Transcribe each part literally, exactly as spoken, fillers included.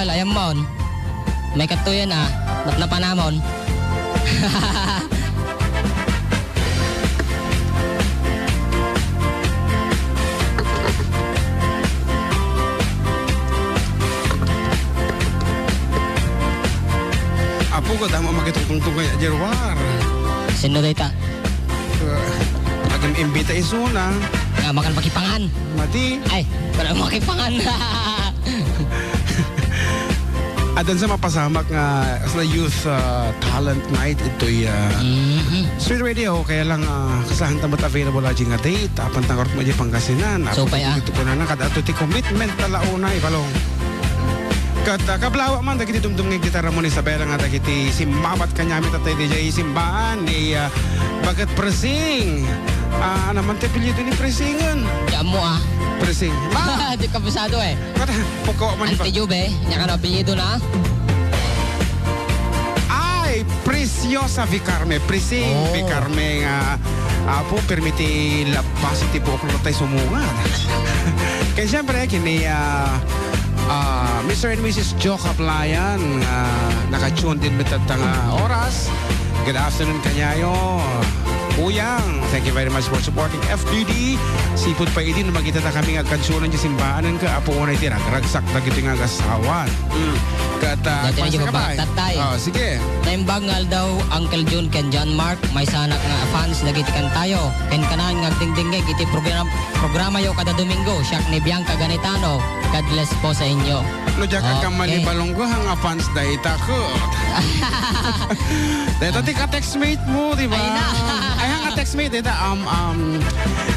Ayam mon. May katuyan, ah. Napnapanamon. Apo ko, damo makitungtungtong kay Jerwar. Sino dayta? Uh, agim-imbita isuna. Nga, makan makipangan. Mati. Ay, wala makipangan. Adan sa mapasamak nga, sa youth, uh, talent night itoy, uh, Mhm. Sweet Radio, kaya lang, uh, kasahan ta met available aja nga date, apan tangarot mo di Pangasinan. So, apan pay, ah. Ito po na lang, kada ato ti commitment, talaunay, balong. Kat, ah, kablawa man, dagiti dumdum nga gitara mo ni Isabela nga dagiti simmabat kaniami tattay diay simbaan ni, ah, Bagat Presing. Ah, ano man ti apelyido ni Presingen? Di ammo, ah. Presing. Ma! Di kabisado, eh. Kat, pagkawa man Ante iba. Jube, niya ka na apelyido na? Ay, Preciosa Vicarme. Presing Oh. Vicarme nga, apo, permiti labas iti buok no tay sumungan. Kaya siyempre, kini, ah, Ah, Mister and Missus Joe Kaplayan, ah, naka-tune din met tatta nga oras. Good afternoon kaniayo, Kuyang. Thank you very much for supporting F D D. Sipud pay idi no makita ta kami nga agkansunan ti simbaan, ken apo unay ti ragragsak dagiti nga agasawa. Mm. Ket, ah, Dati na pass di ka ba? Tattay. Ah, sige. Naimbag nga aldaw, Uncle Jun ken John Mark, maysanak nga fans dagiti kantayo. Ken kanan nga agdingdingngeg iti program-, programayo kada Domingo. Siak ni Bianca Ganitano. God bless po sa inyo. No, diak Okay. agkamali, balong ko, nga fans dayta ko. Dayta ti ka-textmate mo, di ba? Ay, na. Ay, nga textmate, dayta, um, um,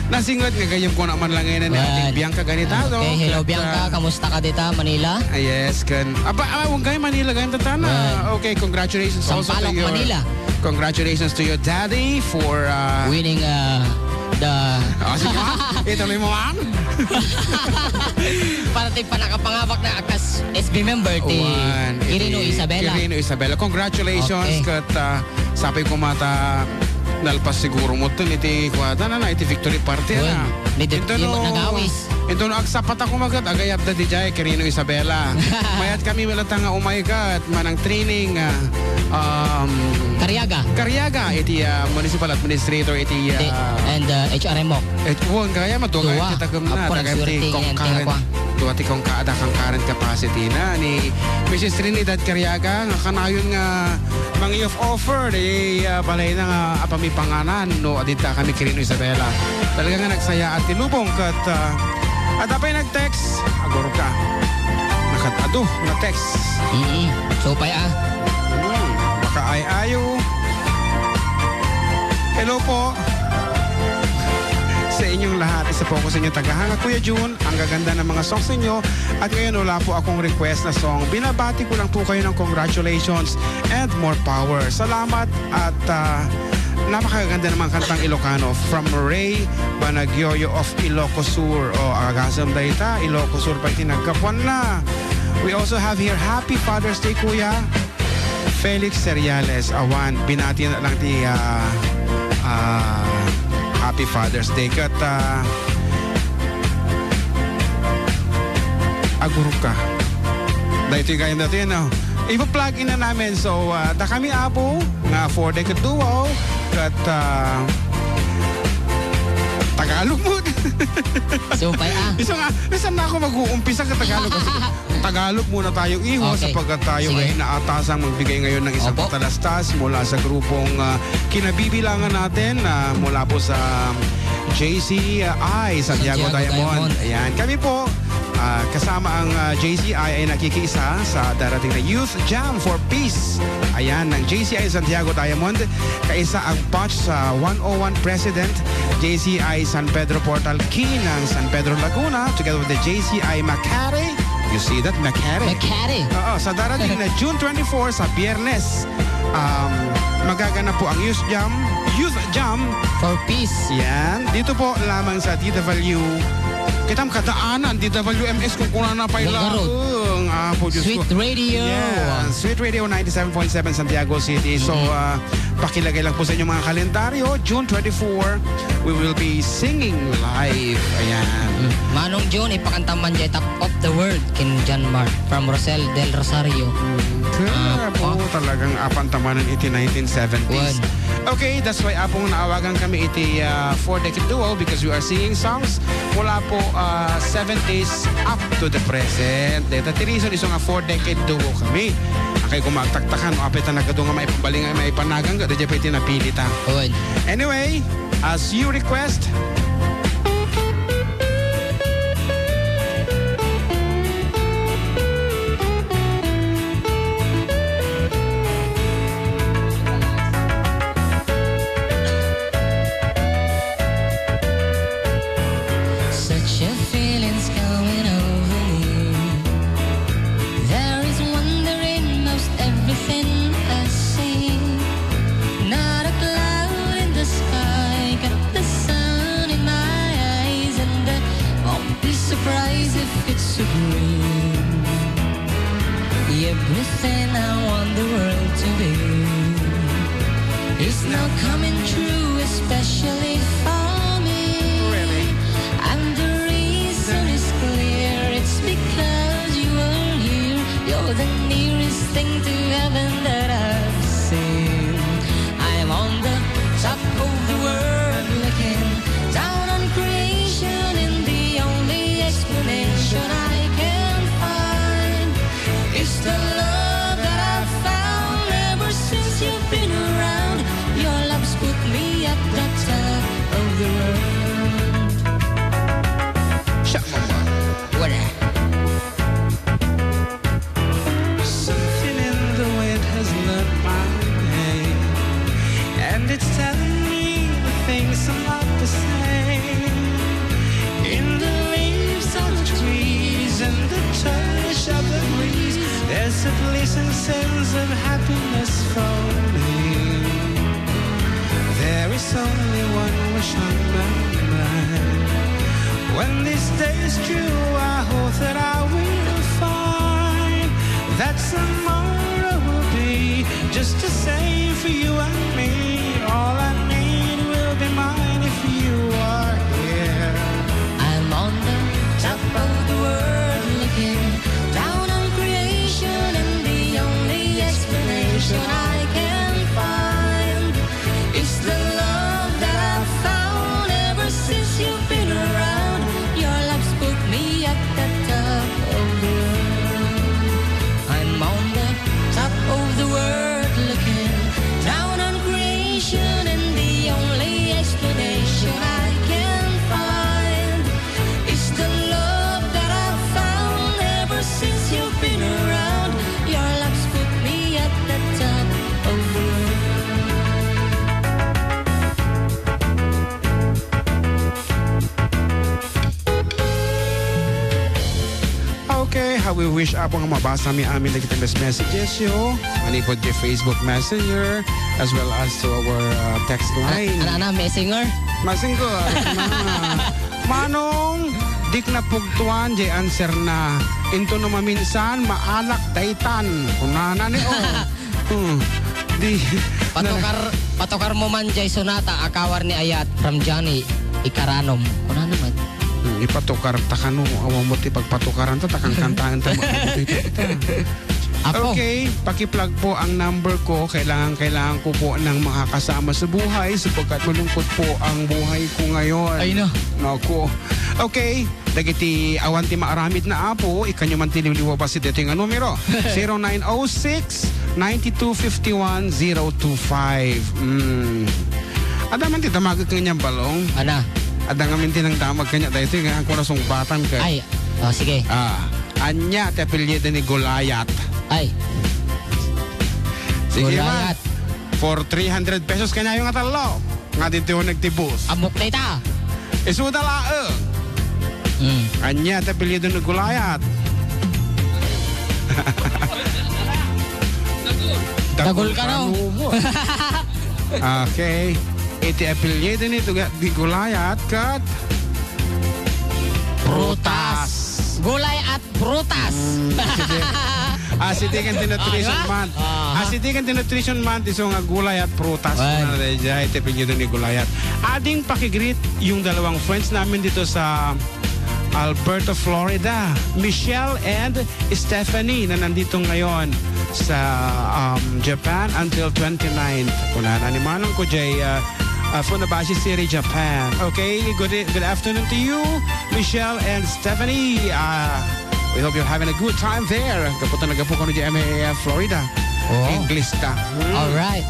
nasingwat nga gayam ko naman lang ngayon ni Ate Wan. Bianca Ganitano. Okay, hello, Ket, Bianca. ah, Kamusta ka dita, Manila? Ah, yes, kan. Aba, ah, huwag kayo Manila, ganyan tatana. Wan. Okay, congratulations also to Sampaloc, your Manila. Congratulations to your daddy for, uh, Winning, uh, the Ah, sige, ma. Ituloy mo, ma'am. Para ti panakapangabak na akas S B member ti Wan, Kirino iti Isabela. Kirino Isabela. Congratulations, Okay. ket, ah, sapay ko mata nalpas siguro mo to iti kuwada na, na, iti victory party, Wan, na. ni Dut-, Ito di no, nagawis. Ito no, agsapat ako magat, agayab da di jay, Kirino Isabela. Mayat kami, wala ta nga, oh my God, manang training, ah, um, Cariaga. Cariaga, iti, ah, municipal administrator, iti, Di-, ah, and, uh, H R M O. Eh, wan, kaya maduwa Duwa. kita gumna, Apo, taga nagsuwerte ti yan, concurrent. Kaya kwa. Duwa ti kongka-, ada concurrent capacity na ni Missus Trinidad Cariaga, nga kanayon nga mangi of offer, di, ah, balay na nga apamipanganan, no, adita kami Kirino Isabela. Talaga nga nagsaya at tilubong kat, ah, at apay nag-text, agor ka. Nakat-, adu, na-text. Mm-mm. So, pay, ah. Hmm, baka ay ayo. Hello po. Sa inyong lahat, isa po ako sa inyong tagahanga, Kuya Jun. Ang gaganda ng mga songs ninyo. At ngayon, wala po akong request na song. Binabati ko lang po kayo ng congratulations and more power. Salamat at, ah, napakaganda ng mga kantang Ilocano. From Ray Banagyoyo of Ilocos Sur. O, agasam dayta, Ilocos Sur pay ti naggapuanna. We also have here, Happy Father's Day, Kuya. Felix Seriales, awan, binati na lang ti, ah, ah, Happy Father's Day. Kat, ah, agurok ka. Dahil ito yung kayang dati, no? Ipa-plug in na namin. So, ah, da kami, Apo, nga for the duo, kat, ah, Tagalog mo. So, pay, ah. Isa nga, isa na ako mag-uumpisa ka Tagalog. Kasi Tagalog muna tayo, iho, Okay. sapagkat tayo Sige. ay naatasang magbigay ngayon ng isang Opo. patalastas mula sa grupong, ah, kinabibilangan natin, ah, mula po sa J C I Santiago Santiago Diamond. Diamond. Ayan. Kami po, ah, kasama ang, ah, J C I ay nakikiisa sa darating na Youth Jam for Peace. Ayan, ng J C I Santiago Diamond, kaisa ang batch sa one oh one President, J C I San Pedro Portal Key ng San Pedro Laguna, together with the J C I Makati. You see that? Makati. Makati. Oo, sa darating na June twenty-four, sa Biyernes, um, magaganap po ang Youth Jam, Youth Jam. For Peace. Yan. Dito po lamang sa D W Kitam, kadaanan, D W M S, kung kunana pay Magarot. laeng. Apo, Diyos Sweet ko. Radio. Yeah, Sweet Radio ninety-seven point seven Santiago City. So, Mm-hmm. ah, pakilagay lang po sa inyong mga kalendaryo, June twenty-four, we will be singing live. Ayan. Mm. Manong June, ipakanta man dyan, Top of the World, kin John Mark, from Rosel Del Rosario. Kaya Ah, po, oh. talagang apantamanan iti nineteen seventies. Wan. Okay, that's why, Apong, naawagan kami iti, ah, Four Decade Duo because we are singing songs mula po, ah, seventies up to the present. Deta ti reason isu nga Four Decade Duo kami. Akay kung magtaktakan, no, apay ta nagadu nga maipabaling nga maipanagan, kada dyan pa iti napilita. Wan. Anyway, as you request, Such a feeling's coming over me. There is wonder in most everything I see. Not a cloud in the sky, got the sun in my eyes, and the, won't be surprised if it's a dream. Everything I want the world to be is now coming true, especially for me. Really? And the reason is clear, it's because you are here. You're the nearest thing to heaven that I've seen. I'm on the top of the world looking down on creation, and the only explanation I can find is the love that I've found ever since you've been around. Your love's put me at the top of the world. Shut my mouth. What a Something in the wind has learned my name, and it's telling me the things I'm not the same. In the leaves of the trees and the touch of the breeze, there's a pleasant sense of happiness for me. There is only one wish on my mind. When this day is through, I hope that I will find that tomorrow will be just the same for you and me. All I need will be mine if you are here. I'm on the top of the world looking down on creation, and the only explanation I can find is the love that I've found ever since you've been around. Your love's put me at the top of the world. I'm on the top of the world looking down on creation, and the only explanation I can find is the love that I've found ever since you've been around. Your love's put me at the top of the world. Okay, how we wish, Apo, nga mabasa mi amin dagiti mes-, messages yo manipud ti Facebook Messenger as well as to our, uh, text line. Ana, ana, messenger? Messenger. Na. Manong, dik napugtuan jay answer na. Into no maminsan, maalak daytan. Kunana ni, oh. Hmm. Di, Patukar, patukar mo man jay sonata a cover ni Ayat from Johnny Icaranom. Kunana man. Hmm, ipatukar ta kano, awan mo ti pagpatukaran ta, ta kankantaen ta, maabot ita. Apo. Okay, paki-plug po ang number ko. Kailangan, kailangan ko po ng makakasama sa buhay sapagkat malungkot po ang buhay ko ngayon. Ay, no. Naku. Okay, dagiti awan ti maaramid na, Apo, ikanyo man ti liwliwa basit ditoy nga numero. Zero nine oh six, nine two five one, zero two five. Mm. Adda man ti damagek kaniak, Balong. Ana? Adda ngamin ti nangdamag kaniak daytoy nga agko nasungbatan ket. Ay, oh, sige. Ah, ania ti apelyido ni Goliath? Ay. Sige, Goliath. Man. For three hundred pesos kaniayo nga tallo. Nga ditoy nagtibus. Ammok dayta. Isuda laeng. Mm. Ania ti apelyido ni Goliath? Dagul kano. Dagul kano. Okay. Iti apelyido ni Tuga-, ni Goliath ket prutas. Gulay at prutas. Mm, aside. Aside ken ti Nutrition Ah, di ba? Month. Aha. Aside ken ti Nutrition Month, isu nga gulay at prutas. Wen. Ano, daydiay, ti apelyido ni gulay at. Ading pakigreet yung dalawang friends namin dito sa Alberta, Florida. Michelle and Stephanie na nandito ngayon sa, um, Japan until twenty-ninth. Kunana ni manong ko jay, uh, uh, Funabashi City, Japan. Okay, good, good afternoon to you, Michelle and Stephanie. Uh, we hope you're having a good time there. Gapu ta naggapu kano jay M A, uh, Florida. Oo. English ta. Hmm. Alright.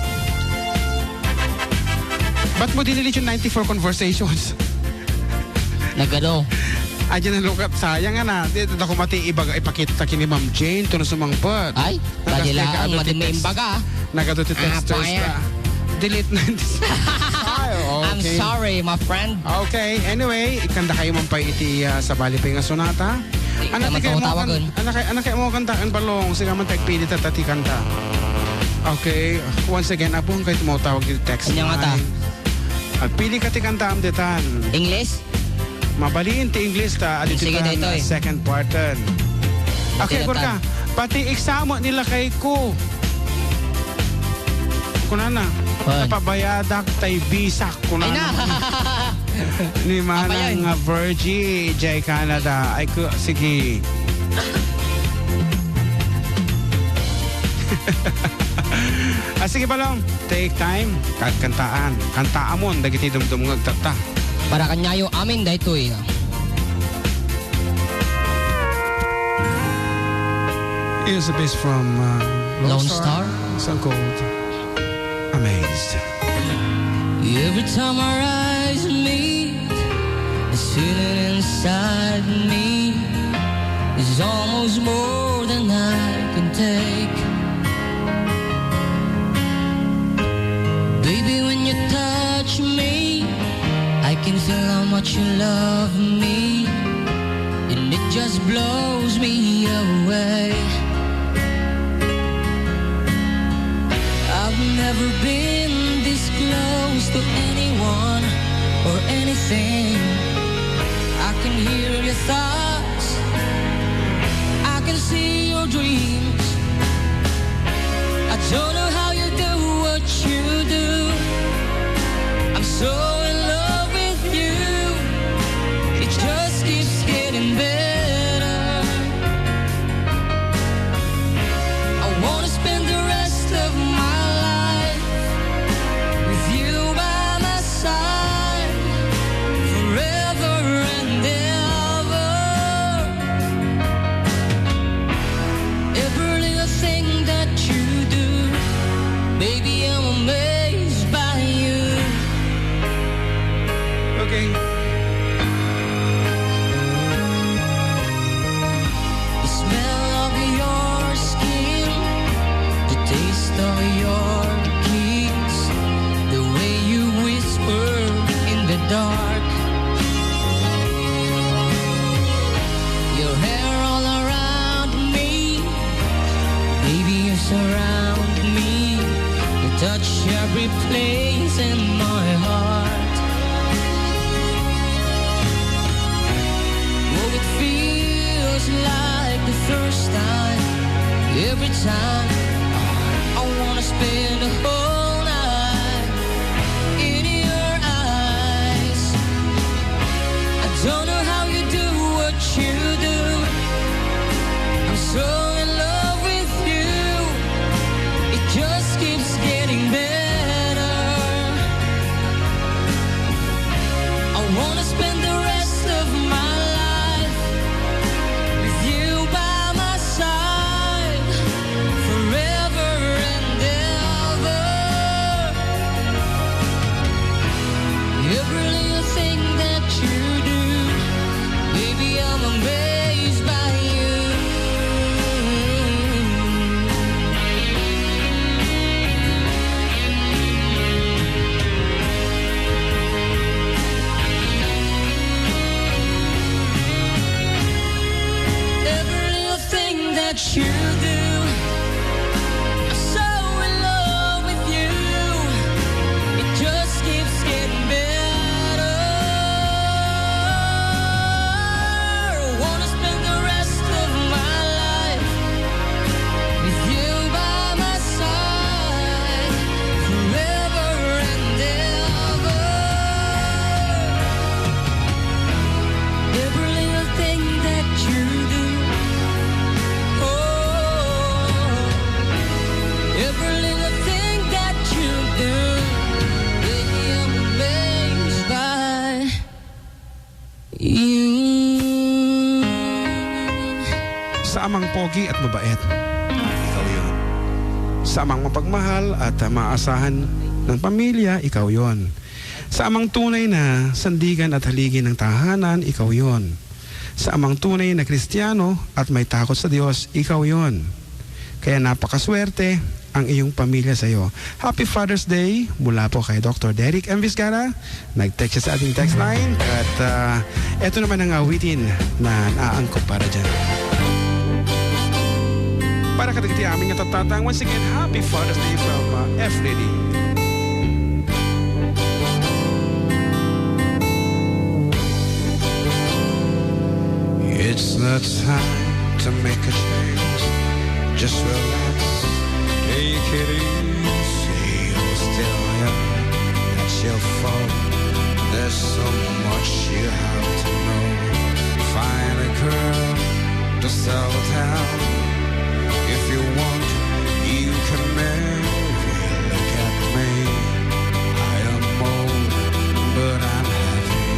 Ba't mo dinilit yung ninety-four conversations? Nagano? Ay, dyan ang lukat. Sayang nga na. Di, di ako mati ibaga, ipakita ta kini Ma'am Jane. Ito na sumangpet. Ay, Nakas-, dali lang. Nagado ti Madi text. Maimbaga. Nagado ti Ah, texters paya. Ta. Delete na. Ay, I'm okay. Sorry, my friend. Okay. Anyway, ikanta kayo man pa iti, ah, sabali pa nga sonata. Di Anak, ka ikaw mo matawag kan-, dun. Anak, anak, ikaw mo kanta, ang balong. Sige man, tagpili ta, tati kanta. Okay. Once again, apong kayo tumawag iti text Kanya nga ta. Line. Agpili ka ti kantaam ditan. English? Mabalin ti English ta, adi Sige, ti kan, daytoy. Second part ten. Okay, Daytoy, Gorka. Pati exam nila kay ko. Kunana. Kuan. Napabayadak tay bisak. Kunana. Ay na. Ni Manang Apayan. Nga Virgie, jay Canada. Ay ko, sige. Ah, sige, Balong. Take time. Kat-, kantaan. Kantaamon dagiti dumdumngeg tatta. Para kanyayo amin daytoy. Here's a piece from, uh, Lone Lone Star. Star. Song called Amazed. Every time our eyes meet, the feeling inside me is almost more than I can take. Baby, when you touch me, I can feel how much you love me, and it just blows me away. I've never been this close to anyone or anything. I can hear your thoughts. I can see your dreams. I don't know how you do what you do. I'm so in love with you. It just keeps getting better. I wanna spend the rest of my life with you by my side forever and ever. Every little thing that you do, baby, I'm amazed by you. Okay. The smell of your skin, the taste of your kiss, the way you whisper in the dark. Your hair all around me, baby, you surround me. You touch every place in my heart. Oh, it feels like the first time. Every time I wanna spend the whole night in your eyes. I don't know how you do what you do. I'm so in love with you. It just keeps getting better. I wanna spend the rest of my life with you by my side forever and ever. Every little thing that you do, baby, I'm amazed by you. Every little thing that you do, I'm so in love with you. It just keeps getting better. Sa amang pogi at mabait, ikaw yon. Sa amang mapagmahal at maasahan ng pamilya, ikaw yon. Sa amang tunay na sandigan at haligi ng tahanan, ikaw yon. Sa amang tunay na Kristiyano at may takot sa Diyos, ikaw yon. Kaya napakaswerte ang iyong pamilya sa iyo. Happy Father's Day mula po kay Doktor Derek M. Vizcara. Nag-text siya sa ating text line. At, ah, eto naman ang awitin na naaangkop para dyan. Para kadagiti amin nga tattatang, once again, happy Father's Day from, uh, F Lady. It's not time to make a change. Just relax, take it easy. You're still young, that's your fault. There's so much you have to know. Find a girl to settle down. If you want, you can marry. Look at me, I am old, but I'm happy.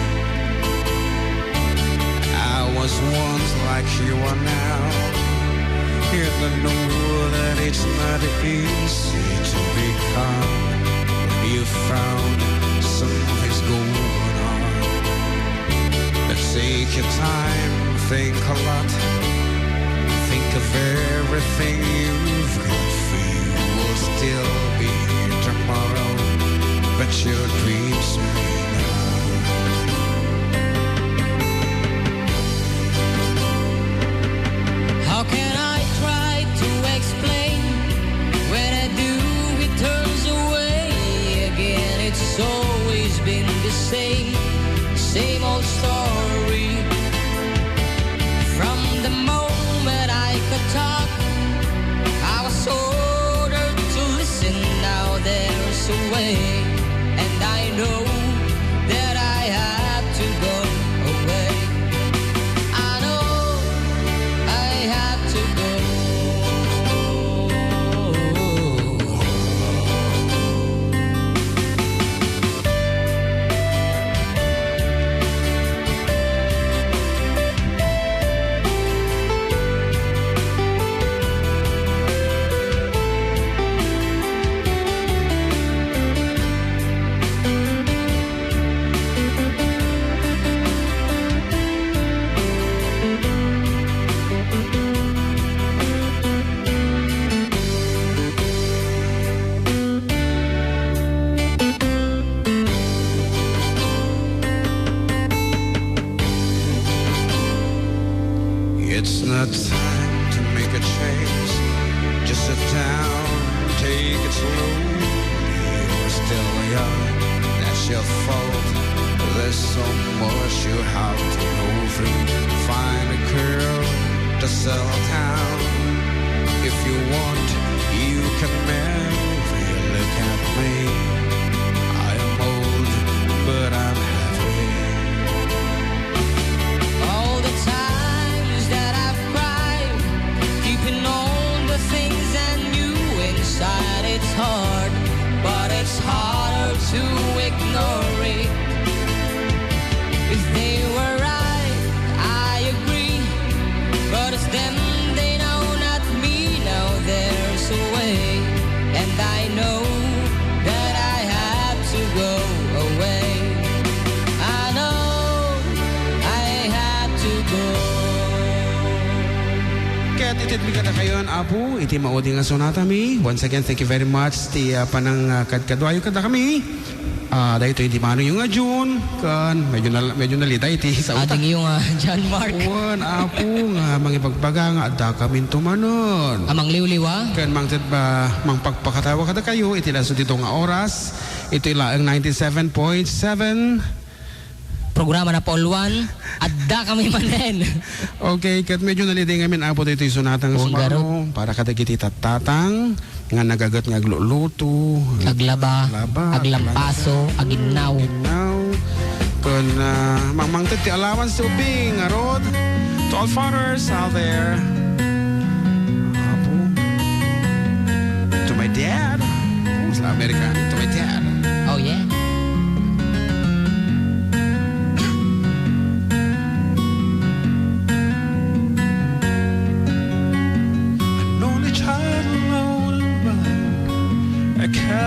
I was once like you are now, and I know that it's not easy to be calm when you found something's going on. But take your time, think a lot, think of everything you've got. For you will still be tomorrow, but your dreams may not. How can I try to explain? When I do, it turns away again. It's always been the same, same old story. From the moment I could talk, I was ordered to listen. Now there's a way, and I know that I have to go away. I know I have to go. It's not time to make a change. Just sit down, take it slowly. You're still young, that's your fault. There's so much you have to go through. Find a girl to settle down. If you want, you can marry. Look at me. I am old, but I'm happy. All the times that I've cried, keeping on the things I knew inside, it's hard, but it's harder to ignore it. If they were right, I agree, but it's them they know, not me. Now there's a way, and I know that I have to go away. I know I have to go. Ket itedmi kadakayon, Apo, iti maudi nga sonata mi. Once again, thank you very much ti, ah, panang, ah, kadkaduayo kadakami. Ah, daytoy di mano yung nga June, kan medyo nal-, medyo naliday ti sa utak. Adingyo nga John Mark. Wen, Apo, nga mangibagbaga nga adda kamin tumanon. Amang liwliwa? Kan mangted ba, mangpagpakatawa kadakayo, iti laso dito nga oras, ito ilaeng ninety-seven point seven. Programa na Paul Juan, adda kami manen. Okay, ket medyo naliday ngamin, Apo, daytoy sonata nga sumano para kadagiti tattatang nga nagaget nga agluluto, aglaba, aglaba, aglampaso, aglaba, aginnaw. Aginnaw. Kun, ah, mangmangted ti allowance ti ubing, ngarud, to all fathers out there. Apo. To my dad. Oh, sa Amerika. To my dad. Oh, yeah.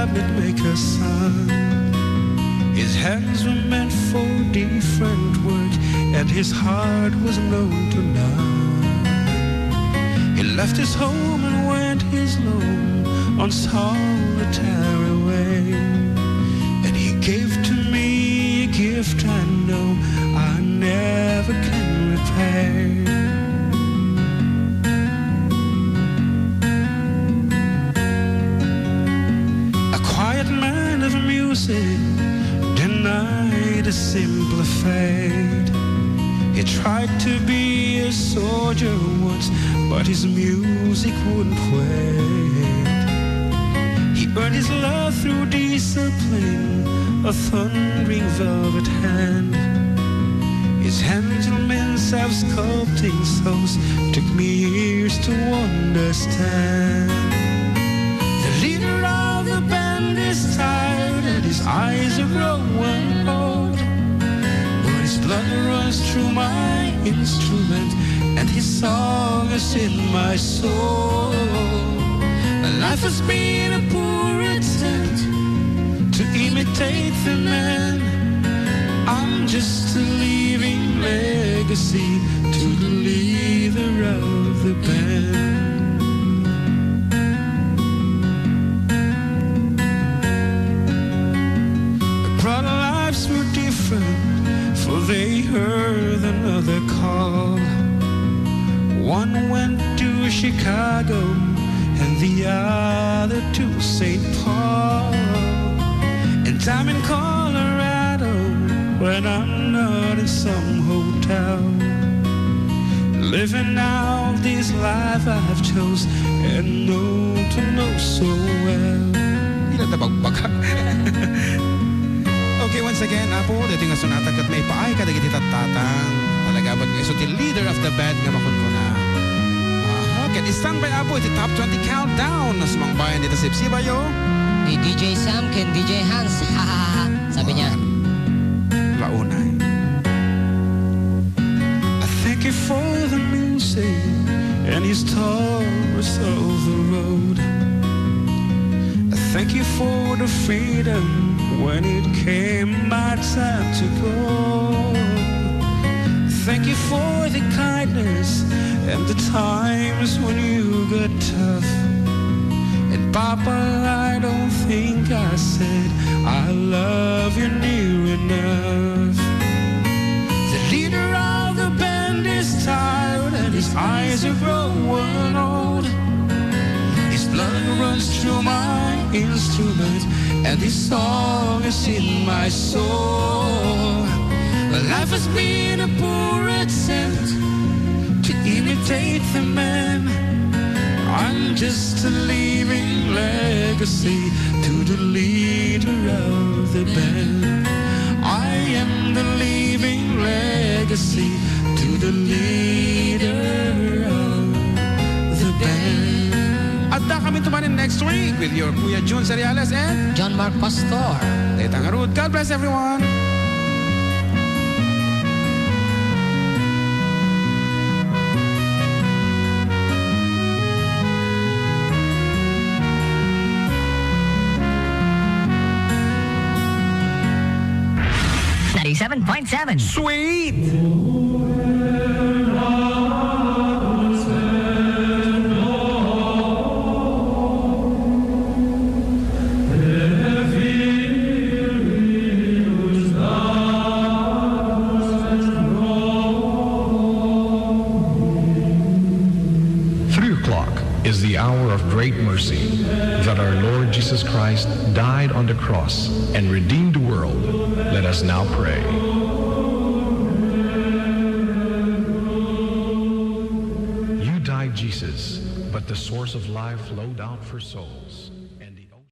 Did make a son. His hands were meant for different work, and his heart was known to none. He left his home and went his lone on solitary way, and he gave to me a gift I know I never can repay. A quiet man of music denied a simpler fate. He tried to be a soldier once, but his music wouldn't wait. He earned his love through discipline, a thundering velvet hand. His hands and means of sculpting souls took me years to understand. The leader of the band is tired and his eyes are growing old. But his blood runs through my instrument and his song is in my soul. My life has been a poor attempt to imitate the man. I'm just a living legacy to the leader of the band. Our lives were different, for they heard another call. One went to Chicago and the other to Saint Paul. And I'm in Colorado when I'm not in some hotel, living out this life I've chose and know to know so well. Dina ta bagbaga. Okay, once again, Apo, daytoy nga sonata ket maipaay kadagiti tattatan. Talaga met nga isu ti leader of the band nga makunkuna. Aha, ket stand by, Apo, iti top twenty countdown. Sumangbayan dita sipsibayo. Ni D J Sam ken D J Hans. Sabi niya. Launay. I thank you for the music and his stories of the road. I thank you for the freedom when it came my time to go. Thank you for the kindness and the times when you got tough. And Papa, I don't think I said I love you near enough. The leader of the band is tired and his eyes are growing old. His blood runs through my instrument and his song is in my soul. My life has been a poor attempt to imitate the man. I'm just a living legacy to the leader of the band. I am the living legacy to the leader of the band. Adda kami tumanen next week with your Kuya Jun Seriales and John Mark Pastor. Dayta ngarud. God bless everyone. Ninety-seven point seven. Sweet! Three o'clock is the hour of great mercy, that our Lord Jesus Christ died on the cross and redeemed the world. Let us now pray. You died, Jesus, but the source of life flowed out for souls.